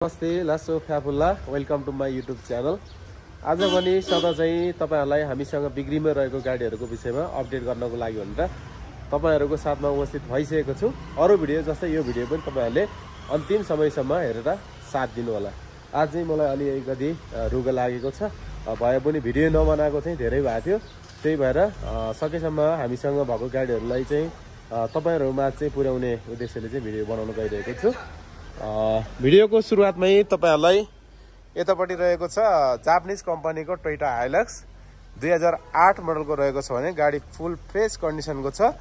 नमस्ते लासो फ्याफुल्ला welcome to my YouTube channel. आज पनि सदा चाहिँ तपाईहरुलाई हामीसँग बिक्रीमा रहेको गाडीहरुको विषयमा अपडेट गर्नको लागि भनेर तपाईहरुको साथमा उपस्थित भइसकेको छु। अरु भिडियो जस्तै यो भिडियो पनि तपाईहरुले अन्तिम समयसम्म हेरेर साथ दिनु होला। आज चाहिँ मलाई अलिकति रुगा लागेको छ, भए पनि भिडियो नबनाएको चाहिँ धेरै भएको थियो। त्यही भएर सकेसम्म हामीसँग भएको गाडीहरुलाई चाहिँ तपाईहरुमा चाहिँ पुर्याउने उद्देश्यले चाहिँ भिडियो बनाउन गइरहेको छु। भिडियोको सुरुवातमै तपाईहरुलाई यतापट्टि रहेको छ जापानिज कम्पनीको टोयोटा हाइलक्स 2008 मोडलको रहेको छ भने गाडी फुल फ्रेश कन्डिसनको छ।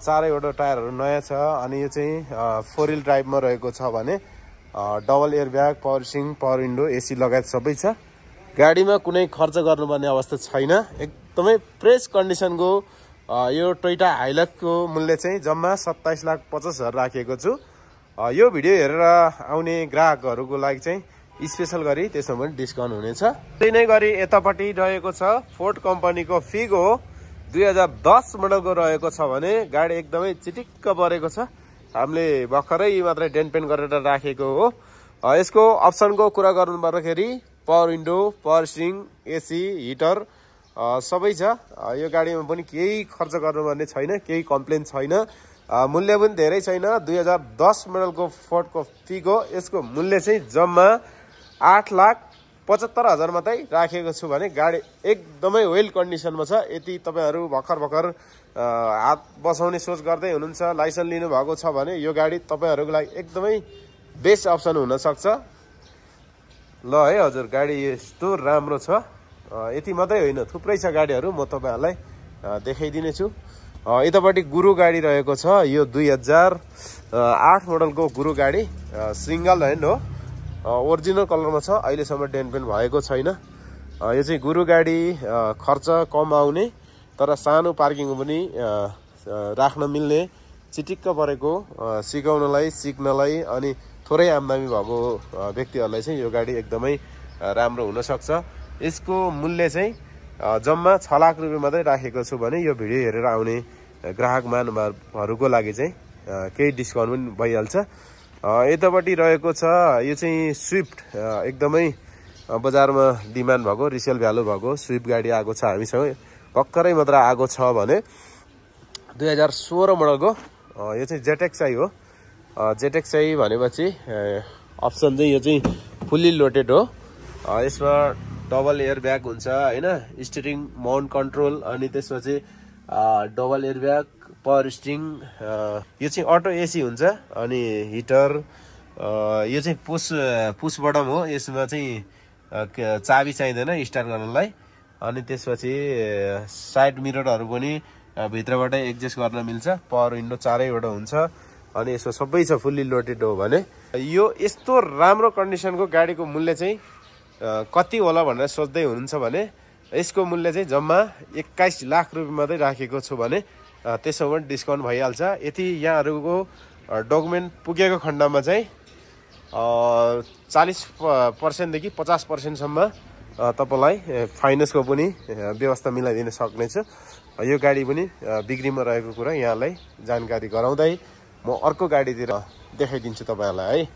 चारैवटा टायरहरु नयाँ छ अनि यो चाहिँ 4 व्हील ड्राइभमा रहेको छ भने double airbag, power steering, power window, AC लगायत सबै छ। गाडीमा कुनै खर्च गर्नुपर्ने अवस्था छैन, एकदमै फ्रेश कन्डिसनको यो टोयोटा हाइलक्सको मूल्य चाहिँ जम्मा 27,50,000 राखेको छु। यो भिडियो हेरेर आउने ग्राहकहरुको लागि चाहिँ स्पेशल गरी त्यसमा पनि डिस्काउन्ट हुनेछ। त्यही नै गरी यतापट्टि रहेको छ फोर्ड कम्पनीको फिगो 2010 मोडलको रहेको छ भने गाडी एकदमै चिटिक्क परेको छ। हामीले भर्खरै मात्रै डेन्ट पेन्ट गरेर राखेको हो। यसको अप्सनको कुरा गर्नु पर्दाखेरि power window, power steering, AC, heater सबै छ। यो गाडीमा पनि केही खर्च गर्नुपर्ने छैन, केही कम्प्लेन छैन। मूल्य पनि धेरै छैन। 2010 मोडलको फोर्डको फिगो यसको मूल्य चाहिँ जम्मा 8,75,000 मात्रै राखेको छु भने गाडी एकदमै वेल कन्डिसनमा छ। यदि तपाईहरु भर्खर हात बसाउने सोच गर्दै हुनुहुन्छ, लाइसेन्स लिनु भएको छ भने यो गाडी तपाईहरुको लागि एकदमै बेस्ट अप्सन हुन सक्छ। ल है हजुर, गाडी यस्तो राम्रो छ। यति मात्रै होइन, थुप्रै छ गाडीहरु, म तपाईहरुलाई देखाइदिने छु। यतापट्टि गुरु गाडी रहेको छ। यो 2008 मोडलको गुरु गाडी सिंगल ह्यान्ड हो, ओरिजिनल कलरमा छ। अहिलेसम्म डेन्ट पेन्ट भएको छैन। यो चाहिँ गुरु गाडी खर्च कम आउने तर सानो पार्किङ पनि राख्न मिल्ने, चिटिक्क परेको, सिकाउनलाई, सिक्नलाई अनि थोरै आम्दानी भएको व्यक्तिहरूलाई चाहिँ यो गाडी एकदमै राम्रो हुन सक्छ। यसको मूल्य चाहिँ जम्मा 6 लाख रुपियाँ मात्रै राखेको छु भने यो भिडियो हेरेर आउने ग्राहक महानुभावहरूको लागि चाहिँ केही डिस्काउन्ट पनि भइहाल्छ। यतापट्टि रहेको छ यो चाहिँ स्विफ्ट, एकदमै बजारमा डिमान्ड भएको, रिसेल भ्यालु भएको स्विफ्ट गाडी आएको छ हामीसँग। भर्खरै मात्र आएको छ भने 2016 मोडलको यो चाहिँ जेटेक्साई हो। जेटेक्साई भनेपछि अप्सन चाहिँ यो चाहिँ फुल्ली लोडेड हो। यसमा डबल एयरब्याग हुन्छ हैन, स्टियरिङ माउन्ट कन्ट्रोल, अनि त्यसपछि डबल एयरब्याग, पावर स्टियरिङ, यो चाहिँ अटो एसी हुन्छ अनि हिटर। यो चाहिँ पुस बटम हो। यसमा चाहिँ चाबी चाहिँदैन स्टार्ट गर्नलाई। अनि त्यसपछि साइड मिररहरु पनि भित्रबाटै एडजस्ट गर्न मिल्छ। पावर विन्डो चारैवटा हुन्छ अनि यसो सबै छ, फुल्ली लोडेड हो भने। यो यस्तो राम्रो कन्डिसनको गाडीको मूल्य चाहिँ कति होला भनेर सोच्दै हुनुहुन्छ भने यसको मूल्य चाहिँ जम्मा 21 लाख रुपियाँ मात्रै राखेको छु भने त्यसमा पनि डिस्काउन्ट भइहाल्छ। यति यहाँहरुको डकुमेन्ट पुगेको खण्डमा चाहिँ 40% देखि 50% सम्म तपाईलाई फाइनेन्सको पनि व्यवस्था मिलाइदिन सक्नेछु। यो गाडी पनि बिक्रीमा रहेको कुरा यहाँलाई जानकारी गराउँदै म अर्को गाडीतिर देखाइदिन्छु तपाईहरुलाई है।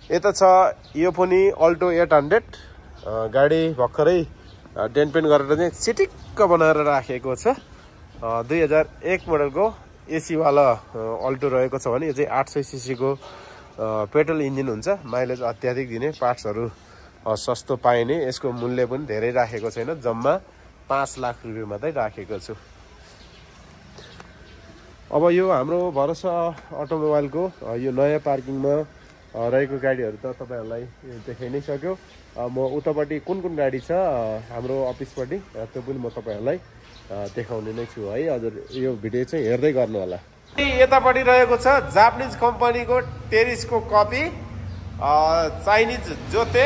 यता छ यो पनि अल्टो 800 गाडी भर्खरै डेन्ट पेन्ट गरेर चाहिँ चिटिक्क बनाएर राखेको छ। 2001 मोडलको एसी वाला अल्टो रहेको छ भने यो चाहिँ 800 सीसी को पेट्रोल इन्जिन हुन्छ। माइलेज अत्याधिक दिने, पार्ट्सहरु सस्तो पाइने। यसको मूल्य पनि धेरै राखेको छैन, जम्मा 5 लाख रुपियाँ मात्रै राखेको छु। अब यो हाम्रो भरोसा अटोमोबाइलको यो नयाँ पार्किङमा रहेको गाडीहरु त तपाईहरुलाई देखाइ नै सक्यो। म उतापट्टि कुन गाडी छ हाम्रो अफिसपट्टि त्यो पनि म तपाईहरुलाई देखाउने नै छु है। हजुर, यो भिडियो चाहिँ हेर्दै गर्नु होला। यतापट्टि रहेको छ जापानिज कम्पनीको टेरिसको कपी चाइनिज जोते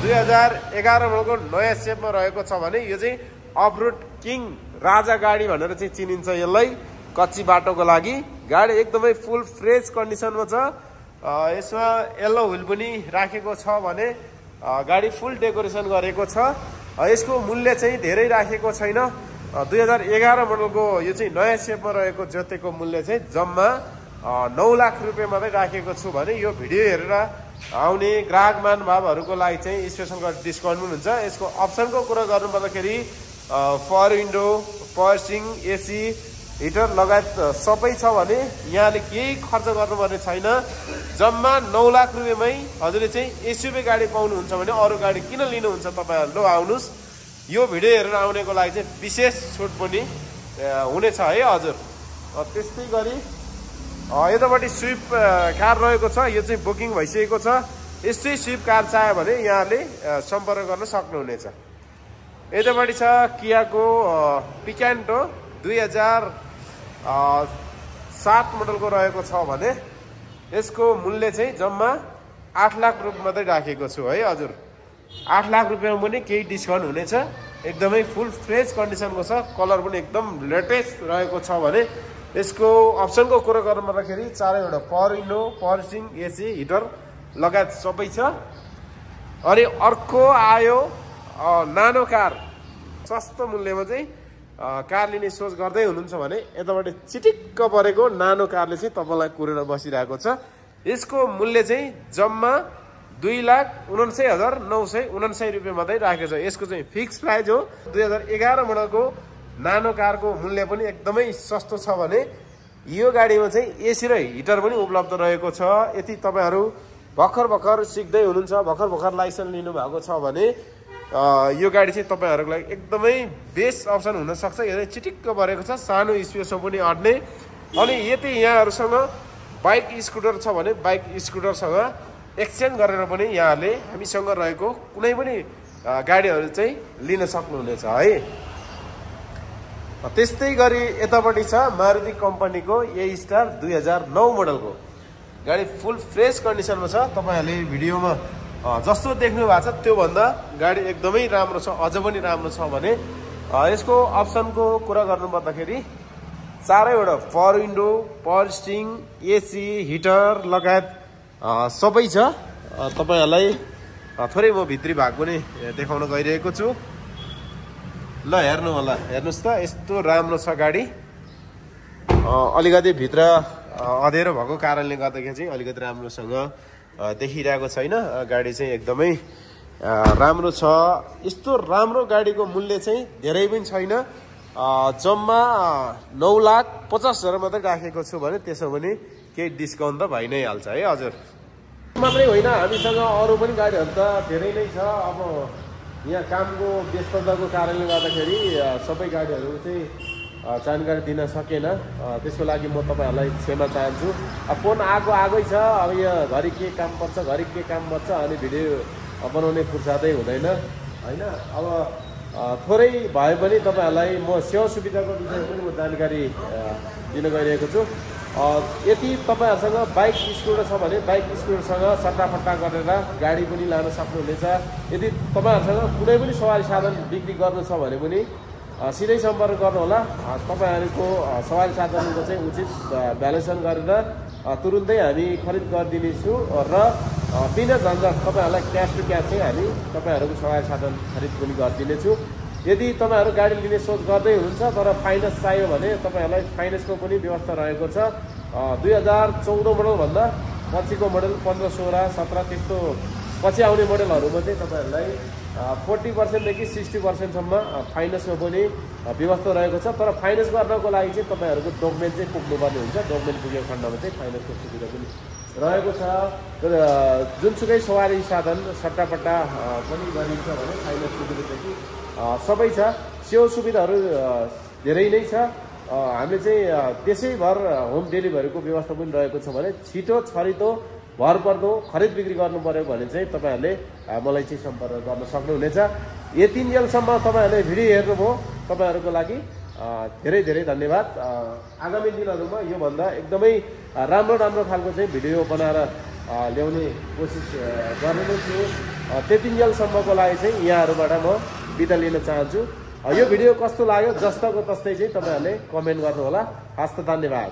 2011 मोडलको नयाँ सेपमा रहेको छ भने यो चाहिँ अफरोड किङ राजा गाडी भनेर चाहिँ चिनिन्छ यसलाई। कच्ची बाटोको लागि गाडी एकदमै फुल फ्रेश कन्डिसनमा छ। यसमा येलो व्हील पनि राखेको छ भने गाडी फुल डेकोरेसन गरेको छ। यसको मूल्य चाहिँ धेरै राखेको छैन। 2011 मोडलको यो चाहिँ नयाँ सेपमा रहेको जोतेको मूल्य चाहिँ जम्मा 9 लाख रुपियाँ मात्रै राखेको छु भने यो भिडियो हेरेर आउने ग्राहक महानुभावहरूको लागि चाहिँ स्पेसल डिस्काउन्ट पनि हुन्छ। यसको अप्सनको कुरा गर्नुपर्दाखेरि power window, power steering, AC, heater लगायत सबै छ भने यहाँले केही खर्च गर्नुपर्ने छैन। जम्मा 9 लाख रुपियाँमै हजुरले चाहिँ एसयुभी गाडी पाउनुहुन्छ भने अरू गाडी किन लिनुहुन्छ तपाईँहरू? आउनुहोस्, यो भिडियो हेरेर आउनेको लागि चाहिँ विशेष छुट पनि हुनेछ है हजुर। त्यस्तै गरी यतापट्टि स्विफ्ट कार रहेको छ, यो चाहिँ बुकिङ भइसकेको छ। यस्तै स्विफ्ट कार चाह्यो भने यहाँले सम्पर्क गर्न सक्नुहुनेछ। यतापट्टि छ कियाको पिकान्टो 2007 मोडलको रहेको छ भने यसको मूल्य चाहिँ जम्मा 8 लाख रुपियाँ मात्रै राखेको छु है हजुर। 8 लाख रुपियाँमा पनि केही डिस्काउन्ट हुनेछ। एकदमै फुल फ्रेस कन्डिसनको छ, कलर पनि एकदम लेटेस्ट रहेको छ भने यसको अप्सनको कुरा गर्नुपर्दाखेरि चारैवटा power window, power steering, AC, heater लगायत सबै छ। अनि अर्को आयो नानो कार, सस्तो मूल्यमा चाहिँ कार लिने सोच गर्दै हुनुहुन्छ भने यताबाट चिटिक्क परेको नानो कारले चाहिँ तपाईँलाई कुरेर बसिरहेको छ। यसको मूल्य चाहिँ जम्मा 2,49,999 रुपियाँ मात्रै राखेको छ। यसको चाहिँ फिक्स प्राइस हो। 2011 मोडलको नानो कारको मूल्य पनि एकदमै सस्तो छ भने यो गाडीमा चाहिँ एसी र हिटर पनि उपलब्ध रहेको छ। यदि तपाईँहरू भर्खर सिक्दै हुनुहुन्छ, भर्खर लाइसेन्स लिनुभएको छ भने यो गाडी चाहिँ तपाईँहरूको लागि एकदमै बेस्ट अप्सन हुनसक्छ। यो चाहिँ चिटिक्क परेको छ, सानो स्पेसमा पनि अट्ने। अनि यदि यहाँहरूसँग बाइक स्कुटर छ भने बाइक स्कुटरसँग एक्सचेन्ज गरेर पनि यहाँले हामीसँग रहेको कुनै पनि गाडीहरू चाहिँ लिन सक्नुहुनेछ है। त्यस्तै गरी यतापट्टि छ मारुति कम्पनीको ए स्टार 2009 मोडलको गाडी, फुल फ्रेस कन्डिसनमा छ। तपाईँहरूले भिडियोमा जस्तो देख्नु भएको छ त्योभन्दा गाडी एकदमै राम्रो छ, अझ पनि राम्रो छ भने यसको अप्सनको कुरा गर्नुपर्दाखेरि चारैवटा power window, power steering, AC, heater लगायत सबै छ। तपाईँहरूलाई थोरै म भित्री भाग पनि देखाउन गइरहेको छु। ल हेर्नु होला, हेर्नुहोस् त यस्तो राम्रो छ गाडी। अलिकति भित्र अँधेरो भएको कारणले गर्दाखेरि चाहिँ अलिकति राम्रोसँग देखिरहेको छैन। गाडी चाहिँ एकदमै राम्रो छ। यस्तो राम्रो गाडीको मूल्य चाहिँ धेरै पनि छैन, जम्मा 9,50,000 मात्रै राखेको छु भने त्यसो भने केही डिस्काउन्ट त भइ नै हाल्छ है हजुर। मात्रै होइन, हामीसँग अरू पनि गाडीहरू त धेरै नै छ। अब यहाँ कामको व्यस्तताको कारणले गर्दाखेरि सबै गाडीहरू चाहिँ जानकारी दिन सकेन, त्यसको लागि म तपाईँहरूलाई क्षमा चाहन्छु। अब फोन आगै छ, अब यहाँ घरि के काम पर्छ, घरि के काम पर्छ, अनि भिडियो बनाउने फुर्सदै हुँदैन होइन। अब थोरै भए पनि तपाईँहरूलाई म सेवा सुविधाको विषयमा पनि म जानकारी दिन गइरहेको छु। यदि तपाईँहरूसँग बाइक स्कुटर छ भने बाइक स्कुटरसँग सट्टाफट्टा गरेर गाडी पनि लान सक्नुहुनेछ। यदि तपाईँहरूसँग कुनै पनि सवारी साधन बिक्री गर्नु छ भने पनि सिधै सम्पर्क गर्नुहोला। तपाईँहरूको सवारी साधनको चाहिँ उचित भ्यालुएसन गरेर तुरुन्तै हामी खरिद गरिदिनेछु र बिना झन्झट तपाईँहरूलाई क्यास टु क्यास चाहिँ हामी तपाईँहरूको सवारी साधन खरिद पनि गरिदिनेछु। यदि तपाईँहरू गाडी लिने सोच गर्दै हुनुहुन्छ तर फाइनेन्स चाहियो भने तपाईँहरूलाई फाइनेन्सको पनि व्यवस्था रहेको छ। 2014 मोडलभन्दा पछिको मोडल 15, 16, 17 त्यस्तो पछि आउने मोडलहरूमा चाहिँ तपाईँहरूलाई 40% देखि 60%सम्म फाइनेन्सको पनि व्यवस्था रहेको छ। तर फाइनेन्स गर्नको लागि चाहिँ तपाईँहरूको डकुमेन्ट चाहिँ पुग्नुपर्ने हुन्छ। डकुमेन्ट पुगेको खण्डमा चाहिँ फाइनेन्सको सुविधा पनि रहेको छ। जुनसुकै सवारी साधन सट्टापट्टा पनि गरिन्छ भने फाइनेन्स सुविधादेखि सबै छ। सेवा सुविधाहरू धेरै नै छ। हामीले चाहिँ त्यसैभर होम डेलिभरीको व्यवस्था पनि रहेको छ भने छिटो छरितो भरपर्दो खरिद बिक्री गर्नु पर्यो भने चाहिँ तपाईँहरूले मलाई चाहिँ सम्पर्क गर्न सक्नुहुनेछ। यतिन्जेलसम्म तपाईँहरूले भिडियो हेर्नुभयो, तपाईँहरूको लागि धेरै धेरै धन्यवाद। आगामी दिनहरूमा योभन्दा एकदमै राम्रो खालको चाहिँ भिडियो बनाएर ल्याउने कोसिस गर्ने नै छु। त्यतिन्जेलसम्मको लागि चाहिँ यहाँहरूबाट म बिदा लिन चाहन्छु। यो भिडियो कस्तो लाग्यो जस्ताको तस्तै चाहिँ तपाईँहरूले कमेन्ट गर्नुहोला। हस्त धन्यवाद।